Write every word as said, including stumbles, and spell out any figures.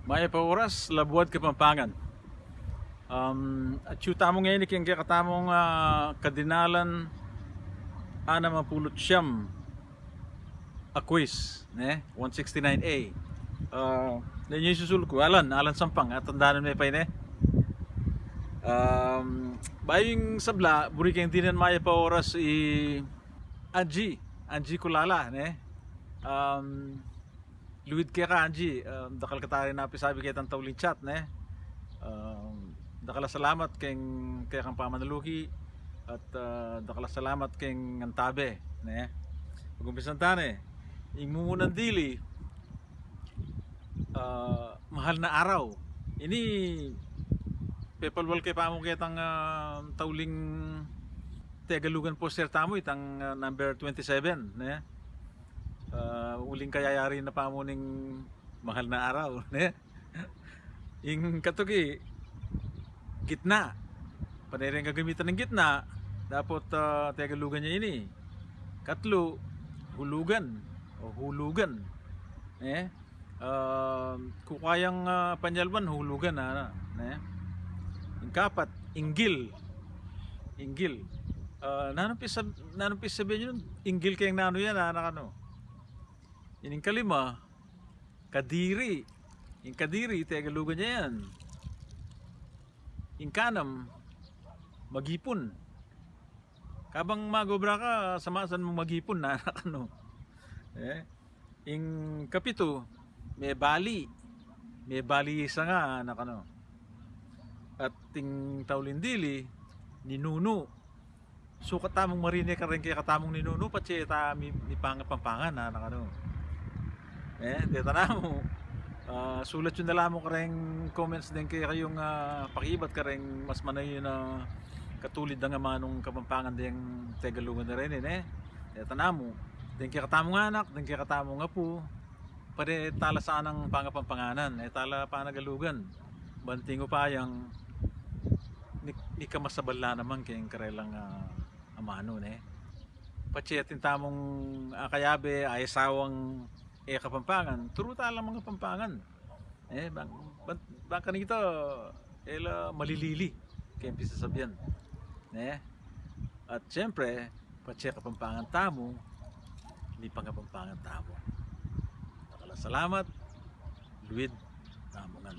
Mayap a oras, Labuad Kapampangan. Um, atyu tamu ngeni keng kekatamung, ah, kadinalan anam a pulu't siyam a quiz, ne? One sixty-nine A. Ah, ne, yu ing susulut ku, Alan, Alan Sampang, atandanan me pa ini. Um, bayu ing sabla, buri keng dinan mayap a oras i Angie, Angie Kulala, ne? Um, luid keka, Angie, um, dakal ka tari na pisabi ketang tauling chat, ne? Um, dakal a salamat keng kekang pamanaluki at, ah, dakal a salamat keng antabe, ne? Pag-umpisan ta ne, ing mumunang dili, ah, Mahal na Araw. Ini, pepalwal ke pamu ketang, ah, tauling Tegalugan poster tamu, itang, ah, number twenty-seven, ne? Ah, uling kayayari na pamu ning Mahal na Araw, ne? Ing katuki, gitna. Pane reng gagamitan ing gitna, dapot, ah, Tegalugan ya ini. Katlu, hulugan o hulugan, ne? Ah, kukayang, ah, panyalwan, hulugan, ana, ne? Ing kapat, inggil. Inggil. Ah, nanung pis-, nanung pisasabian yu, inggil keng nanu yan, ana, kanu? Ining kalima, kadiri. Ing kadiri, Tegalugan ya yan. Ing kanam, magipun. Kabang mag-obra ka, samasan mung magipun, ana, kanu? Eh? Ing kapitu, mebali. Mebali isang, ana, kanu? At ing tauling dili, ninunu. Sukat tamung marine kareng kekatamung ninunu, patse ta mi-, mipangapampangan, ana, kanu? Eh, deta namu. Ah, sulat yu na la mu kareng comments deng kekayung, ah, pakibat kareng mas manayun a katulid dang amanung Kapampangan deng Tegalugan da reni, ne? Deta namu, deng kekatamung anak, deng kekatamung apu, pane tala sanang pangapampanganan, e tala panagalugan. Ban ating upayang mi-, mikamasabal la naman keng karelang, ah, amanu, ne? Patse atin tamung akayabe, a e sawang e Kapampangan, turu tala mangapampangan. Eh, bang, bang, bang kanita, e la malilili keng pisasabian, ne? At siyempre, patse Kapampangan tamu, mipangapampangan tamu. Dakal a salamat, luid tamu ngan.